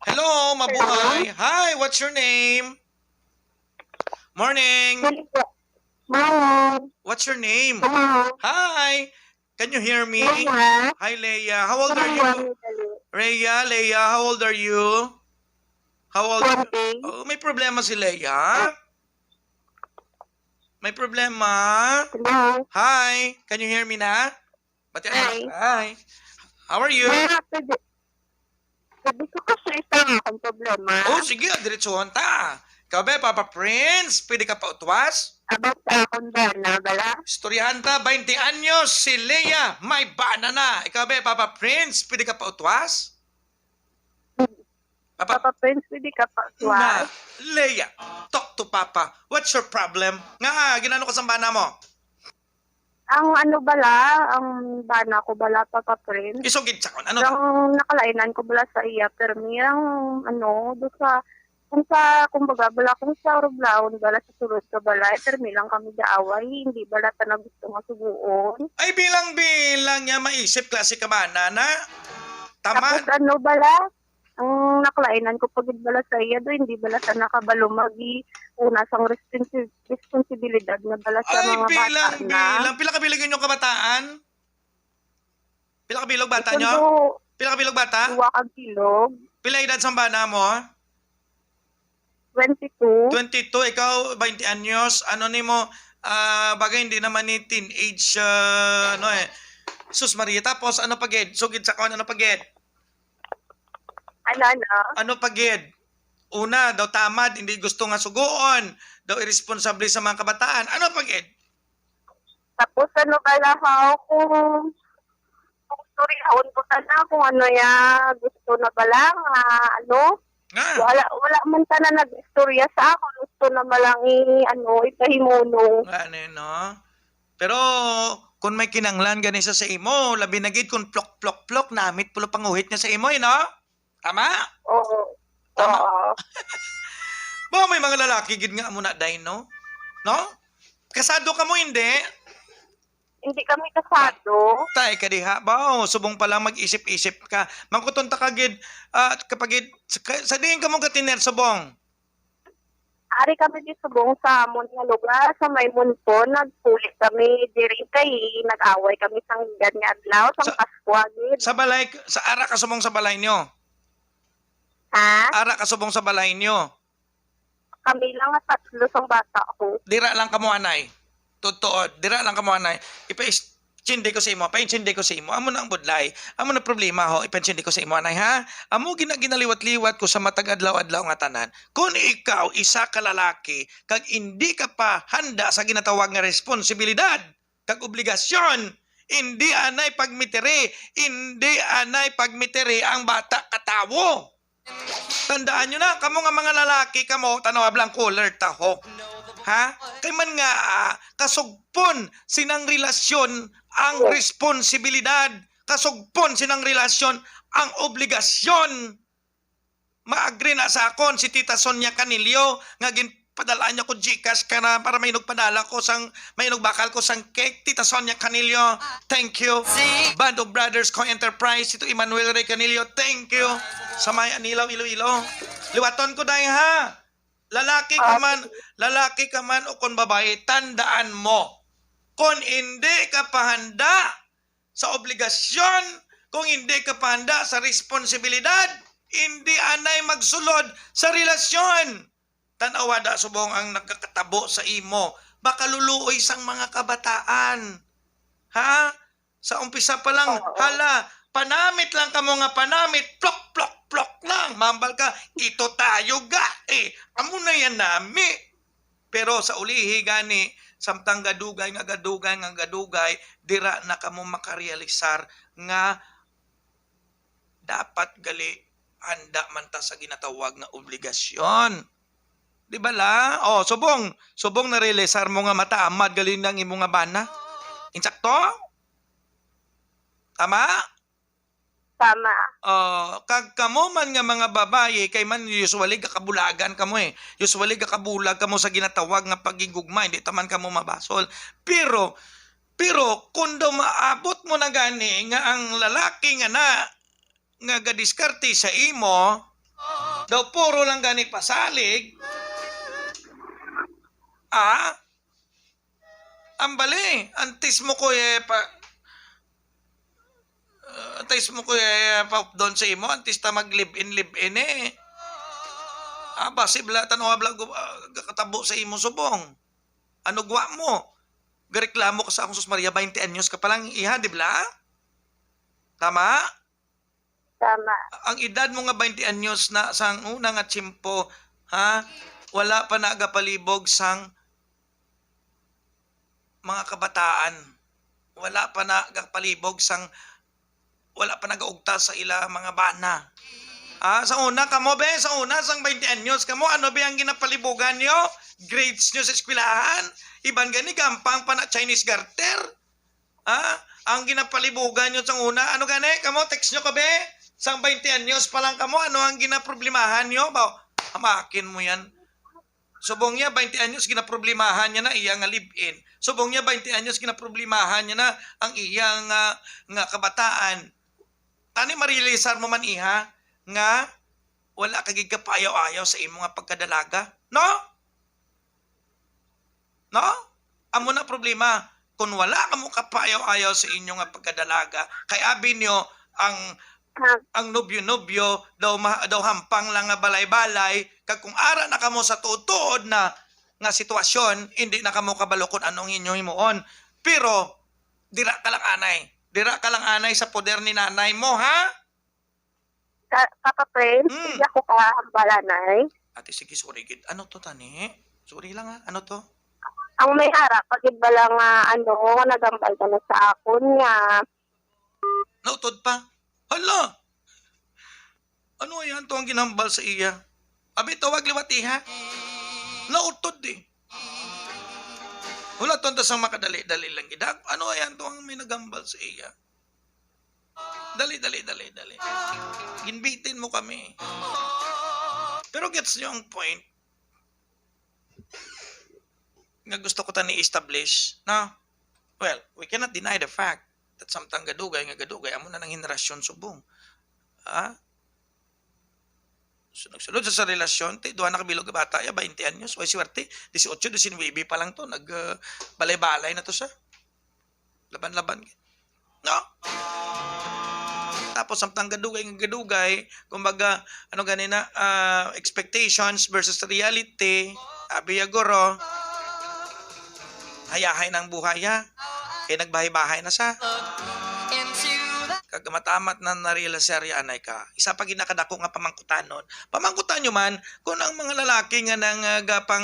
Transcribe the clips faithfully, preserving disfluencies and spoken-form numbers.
Hello, mabuhay. Hi, what's your name? Morning. Hello. Morning. What's your name? Hello. Hi. Can you hear me? Hello. Hi, Leia. How old are you? Hello. Leia, Leia, how old are you? How old? Twenty. Oh, may problema si Leia. May problema. Hello. Hi. Can you hear me na? Bati Hi. Hi. How are you? Kaya pwede, pwede ko kasi isa akong problema. Oh, sige, diretsuhan ta. Ikaw ba, Papa Prince, pwede ka pa utwas? About sa akong bana, bala. Istoryahan ta, twenty anyos, si Leia, may bana na. Ikaw ba, Papa Prince, pwede ka pa utwas? Papa, Papa Prince, pwede ka pa na, tuwas. Leia, talk to Papa. What's your problem? Nga, ginano ka sa bana mo? Ang ano bala, ang bana ko bala, Papa Prince. Isugid sa kon. Ano? Ang nakalainan ko bala sa iya, permi ang ano, do sa, kung sa, kumbaga, bala, kung sa Roblahon bala, sa sulod ka bala, eh, permi lang kami gaaway, hindi bala ta na gusto nga suguon. Ay, bilang-bilang niya, maisip klase ka bana na. Tama? Tapos ano bala, ang nakalainan ko pag bala sa iya, do, hindi bala ta nakabalo magi una sang responsi- responsibilidad na bala sa Ay, mga bata na. bilang-bilang. Pila ka bilog inyong kabataan? Pila ka bilog bata nyo? Sundo, Pila ka bilog bata? duwa ka bilog, Pila edad sa bana mo? twenty-two. Twenty-two, ikaw, twenty anyos. Ano nimo? Ah, bagay, hindi naman ni teenage, ah, ano eh. Sus Maria, tapos ano pa gid? Sugid sa kon, ano pa gid? Ano, ano? Ano pa gid? Una, daw tamad, hindi gusto nga suguon, daw irresponsable sa mga kabataan. Ano pa gid? Tapos ano bala, how, kung, kung istoryahan ko sana kung ano ya gusto na bala nga, ano, Nga, wala, wala man sana nag-istorya sa ako, gusto na malang i, ano, ipahimuno. Nga, ano yun, no? Pero kung may kinanglan gani sa, sa imo, labi na gid kung plok, plok, plok, namit pulo panguhit niya sa imo, eh, no? Tama? Oo. Tama. Oo. Ba, may mga lalaki gid nga amo na, day, no? No? Kasado ka mo, hindi? Hindi kami kasado. Tay ka diha ba? Oh, subong pa lang mag-isip-isip ka. Mangkuton ta ka gid, ah, kapag gid, sa, ka- sa diin ka mo gatiner subong? Ari kami di subong sa amon nga lugar, sa may Monton, nagpuli kami diri kay nag-away kami sang gad nga adlaw, sang Sa- Paskwa gid. Sa balay, sa ara ka subong sa balay nyo? Ha? Ara ka subong sa balay nyo? Kami lang nga tatlo sang bata ko. Dira lang kamo, anay. Totoo, dira lang kamo, anay. Ipaintindi ko sa imo, paintindi ko sa imo. Amo na ang budlay. Amo na problema, ho, ipaintindi ko sa imo, anay, ha? Amo gina ginaliwat-liwat ko sa matag adlaw-adlaw nga tanan. Kung ikaw isa ka lalaki kag indi ka pa handa sa ginatawag nga responsibilidad kag obligasyon, indi anay pagmitiri, indi anay pagmitiri ang bata ka tawo. Tandaan nyo na, kamo nga mga lalaki, kamo, tanawa blang cooler ta, ho. Ha? Kay man nga, ah, kasugpon sinang relasyon ang responsibilidad, kasugpon sinang relasyon ang obligasyon. Maagri na sa akon si Tita Sonia Canillo nga ginpadala-an niya ko GCash kana para mainog padala ko sang, mainog bakal ko sang cake. Tita Sonia Canillo, thank you. Band of Brothers Co Enterprise, Tito Emmanuel Ray Canillo, thank you. Sa may Anilao, Iloilo. Liwaton ko, day, ha? Lalaki ka man, lalaki ka man o kon babae, tandaan mo, kon hindi ka pahanda sa obligasyon, kung hindi ka pahanda sa responsibilidad, hindi anay magsulod sa relasyon. Tan-awa da subong ang nagakatabo sa imo. Baka luluoy sang mga kabataan. Ha? Sa umpisa pa lang, Oo. Hala, panamit lang kamo nga panamit, plok, plok, plok lang. Mambal ka, ito tayo ga, eh. Amo na yan nami. Pero sa ulihi gani, samtang gadugay nga gadugay nga gadugay, dira na kamo makarealisar nga dapat gali handa man ta sa ginatawag nga obligasyon. Di ba la? Oh, subong, subong na-realisar mo nga mataamad gali nang imo nga bana. Insakto? Tama? Tama. Oh, kag kamo man nga mga babayi, kay man usually gakabulagan kamo eh. Usually gakabulag kamo sa ginatawag nga paghigugma, hindi ta man kamo mabasol. Pero, pero kung daw maabot mo na gani nga ang lalaki nga na, nga gadiskarte sa imo, Daw puro lang gani pasalig. Ah? Ambali, antes mo ko, eh, pa, ah, antes mo ko, eh, pa doon sa imo, antes ta mag-live-in, live-in, eh. Ah, basi bala, tanawa bala, gu-, ah, gakatabo sa imo subong. Ano gwa mo? Gareklamo ka sa akong sus Maria, bainte anyos ka pa lang, iha, di bala? Tama? Tama. Ang edad mo nga bainte anyos na sang una nga tiyempo, ha? Wala pa na gapalibog sang mga kabataan. Wala pa na gapalibog sang, wala pa nagaugta sa ila mga bana. Ah, sa una kamo, be, sa una, sang bainte anyos kamo, ano, be, ang ginapalibugan nyo? Grades nyo sa eskwelahan? Iban gani, gampang pa na Chinese garter? Ha? Ang ginapalibugan nyo sang una, ano gani? Kamo, text nyo ko, be? Sang bainte anyos pa lang kamo, ano ang ginaproblemahan nyo? Ba, hamakin mo yan. Subong niya, bainte anyos, ginaproblemahan niya na iya nga live-in. Subong niya, bainte anyos, ginaproblemahan niya na ang iya nga, nga kabataan. Tani, marilisar mo man, iha, nga wala ka gid kapaayaw-ayaw sa imo nga pagkadalaga. No? No? Amo na problema. Kung wala kamo kapaayaw-ayaw sa inyo nga pagkadalaga, kay abi niyo ang, ang nobyo-nobyo daw ma-, daw hampang lang nga balay-balay, kag kung ara na kamo sa tuod-tuod na nga sitwasyon, hindi na kamo kabalo kung anong inyo himuon. Pero dira ka lang anay. Dira ka lang anay sa poder ni nanay mo, ha? Ka-, kapatid, Mm. Hindi ako kahambal anay. Ate, sige, sorry gid. Ano to, tani? Sorry lang, ha. Ano to? Ang may ara, pag iba lang nga, ano, naghambal ka na sa akon nga. Nautod pa. Hala! Ano yan to ang ginhambal sa iya? Abi, tawag liwat, iha. Nautod, eh. Wala to, ang tasang makadali-dali lang gid. Ano yan to ang may naghambal sa iya? Dali, dali, dali, dali. Ginbitin mo kami. Pero gets nyo ang point nga gusto ko tani establish, no? Well, we cannot deny the fact that samtang gadugay nga gadugay, amo na nang henerasyon subong. Ha? So, nagsulod sa, sa relasyon, ti, duha na kabilog nga bata, ya, bainte anyos, way swerte, dieciocho, diecinuebe pa lang to, nag, uh, balay-balay na to sa. Laban-laban. No? Tapos, samtang gadugay nga gadugay, kumbaga, ano gani na, ah, expectations versus reality, abi ya guro, hayahay ng buhay, ha? Kay nagbahay-bahay na sa. Kag matamat na narealisar ya anay ka. Isa pa gid nakadako nga pamangkutanon. Pamangkutan nyo man kung ang mga lalaki nga nang, ah, gapang,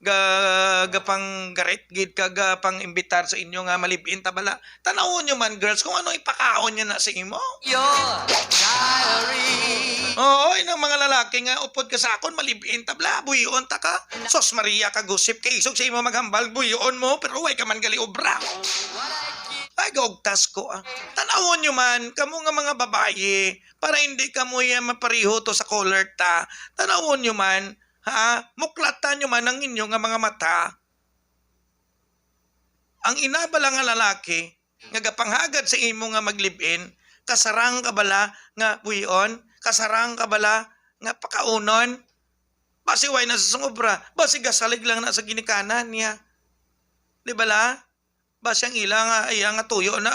ga-, gapang garit gid kag, ah, pang imbitar sa inyo nga malibin ta bala. Tanawon nyo man, girls, kung ano ipakaon niya na sa imo. Your diary. Oo, inang mga lalaki nga upod ka sa akon, malibin ta bala, buhion ta ka. Sos Maria ka gusip, kay isog sa imo maghambal, buhion mo, pero way ka man gali obra. Ay, gaugtas ko, ah. Tanawon nyo man, kamo nga mga babayi, para hindi kamo ya mapareho to sa color ta. Tanawon nyo man, ha? Muklatan nyo man ang inyo nga mga mata. Ang ina bala nga lalaki, nga gapanghagad sa imo nga mag-live-in, kasarang ka bala nga buhion, kasarang ka bala nga pakaunon, basi way na sa sangobra, basi gasalig lang na sa ginikanan niya. Di bala? Basi ang ila nga, iya nga tuyo na,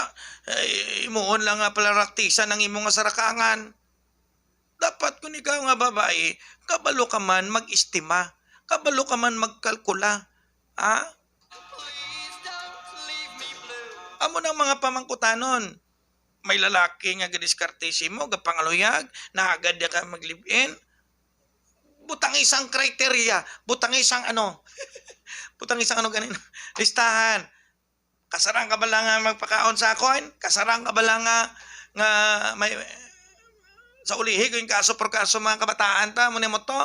eh, imuon lang nga palaraktisan ang imo nga sarakangan. Dapat kung ikaw nga babayi, kabalo ka man mag-estima, kabalo ka man magkalkula. Ha? Amo nang mga pamangkutanon. May lalaki nga gadiskarte sa imo, gapangaluyag, nahagad niya ka mag-live-in. Butang isang criteria, butang isang ano, butang isang ano ganin, listahan. Kasarang ka bala nga magpakaon sa akon? Kasarang ka bala nga, nga may, sa ulihi ko yung kaso por kaso mga kabataan ta, mo nimo to?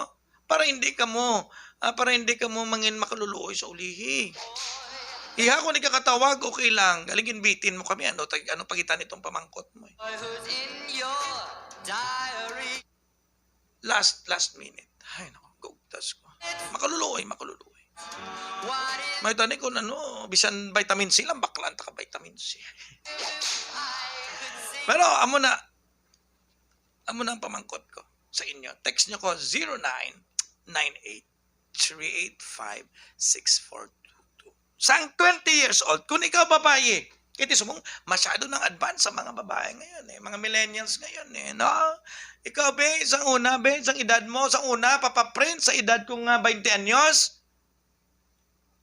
Para hindi kamo, ah, para hindi kamo mangin makaluluoy sa ulihi. Iha ko ni kakatawag, okay lang. Galing inbitin mo kami, ano, tag-, ano pagitan itong pamangkot mo, eh? Last, last minute. Ay, naku, gaugtas ko. Makaluluoy, makaluluoy. May tani ko na, no, bisan vitamin C lang, baklaan ta ka vitamin C. Pero amo na, amo na ang pamangkot ko. sa inyo. Text nyo ko, zero nine nine eight three eight five six four two two. Sang twenty years old, kung ikaw babayi, kaya ti sumong, masyado nang advance sa mga babae ngayon eh, mga millennials ngayon eh, no? Ikaw, be, sang una, be, sang edad mo, sang una, Papa Prince, sa edad ko nga twenty anyos,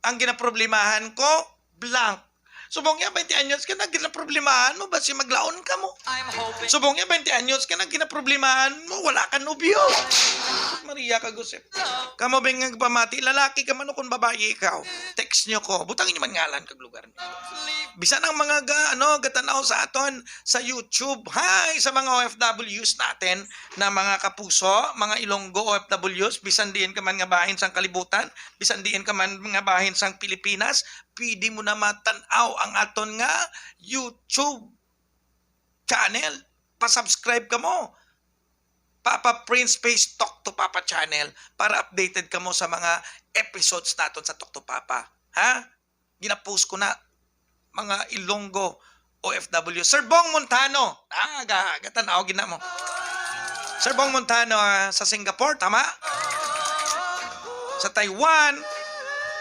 ang ginaproblemahan ko, blank. Subong niya, twenty anyos ka na, ginaproblemahan mo, basi maglaon ka mo. Subong niya, twenty anyos ka na, ginaproblemahan mo, wala ka nobyo. Maria ka, Josep. Kamo ba nga pamati, lalaki ka man o kung babayi ikaw? Text nyo ko. Butang nyo man ngalan kag lugar nyo. Bisan ang mga ga, ano, gatanaw sa aton sa YouTube. Hi sa mga O F Ws natin na mga kapuso, mga Ilonggo O F Ws, bisan diin ka man nga bahin sang kalibutan, bisan diin ka man nga bahin sang Pilipinas, pwede mo na matan-aw ang aton nga YouTube channel. Pa-subscribe ka mo. Papa Prince Space Talk to Papa channel para updated ka mo sa mga episodes naton sa Talk to Papa. Ha? Gina-post ko na, mga Ilonggo O F W. Sir Bong Montano. Ah, ga, gatan-aw gina mo. Sir Bong Montano, ah, sa Singapore, tama? Sa Taiwan.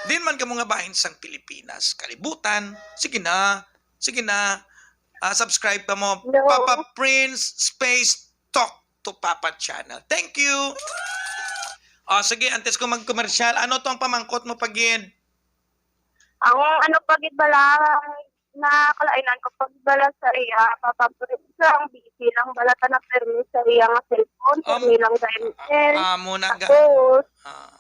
Din man kamo nga bahin sang Pilipinas, kalibutan. Sige na. Sige na. Ah, subscribe ka mo. No. Papa Prince Space Talk to Papa Channel. Thank you. Oh, sige, antes ko mag-commercial, ano to ang pamangkot mo pagid? Ang ano pagid bala, na kalainan ko pagid bala sa iya, Papa Prince, ang busy lang bala ta na permi sa iya nga cellphone, Um, permi lang sa M L. Ah, muna ga- Tapos, Ah.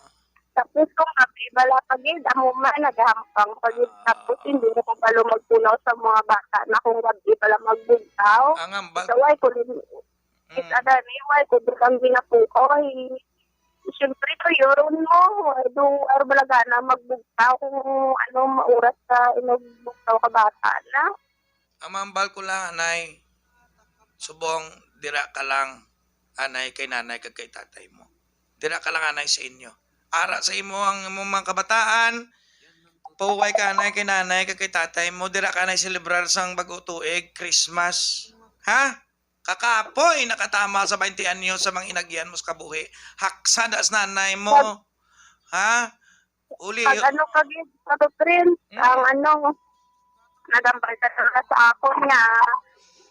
tapos kung gabi bala pagid, amo man, naghampang pagid. Ah. Tapos, hindi mo kabalo magpunaw sa mga bata na kung gabi bala magbugtaw. Ang hambal- Sa way ko din, Mm. Kita gani, way ko din ang ginapukaw, ay, siyempre, tuyoron mo. Ay, do, or balaga na magbugtaw kung ano, mauras ka, inugbugtaw ka bata na. Ang mambal ko lang, anay, subong, dira ka lang, anay, kay nanay, kag kay tatay mo. Dira ka lang, anay, sa inyo. Ara sa imo ang imong mga kabataan, pauway ka, anay, kay nanay, kag kay tatay mo. Dira ka, anay, selebrar sang bag-o tuig, Christmas. Ha? Kakapoy nakatama sa baynte anyos sa mga inagyan mo sa kabuhi. Haksa da sa nanay mo. Ha? Uli. Pag ano ka gid, Papa Prince, Mm. ang ano, nagambal ka na sa akon nga,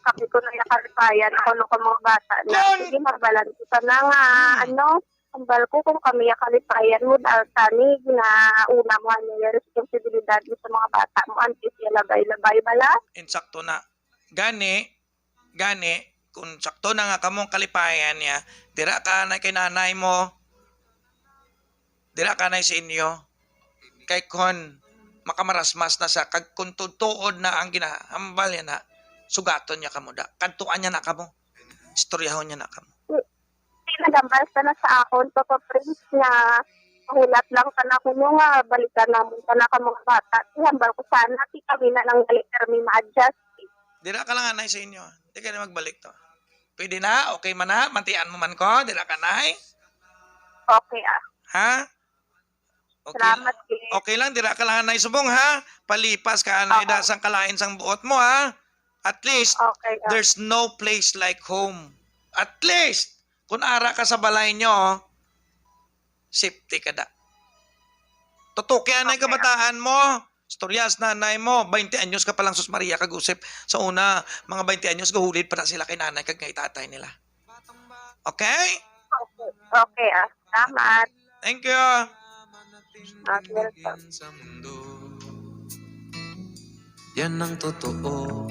kami ko na nakalipayan, ako no ka mga bata na. Yun! Sige, magbalan kita na nga, Mm. ano, ambal ko kung kami ya kalipayan mo, dahil tani, na una mo, ano, yung responsibilidad mo sa mga bata mo, antes ya labay-labay, bala? Insakto na. Gani, gani, kung sakto na nga kamong kalipayan niya, dira ka na kay nanay mo, dira ka na sa inyo. Kay kon makamarasmas na sa, kag kung tuod na ang ginahambal niya na, sugaton niya kamo da. Kadtuan niya na kamo. Istoryahon niya na kamo. Nagambal ka na sa akon, Papa Prince, nga mahulat lang ka na kuno nga balikan namon ka na ka mga bata. Ihambal ko sana, ti kami na lang gali permi ma-adjust. Dira ka lang, anay, sa inyo. Di ka na magbalik to. Pwede na? Okay man na? Mantian mo man ko? Dira ka, nay? Okay, ah. Ha? Okay Salamat, lang. Gid. Okay lang, dira ka lang, anay, subong, ha? Palipas ka, anay, Oo. Da sang kalain sang buot mo, ha? At least, Okay, ah. There's no place like home. At least, kung ara ka sa balay nyo, safety ka da. Tutuki, anay, Okay, ah. Kabataan mo, istorya sa nanay mo, baynte anyos ka pa lang, sus Maria kag Josep. Sa una, mga baynte anyos, gahulid pa na sila kay nanay kag kay tatay nila. Okay? Okay, okay, ah. Salamat. Thank you. Ah, welcome. Yan ang totoo.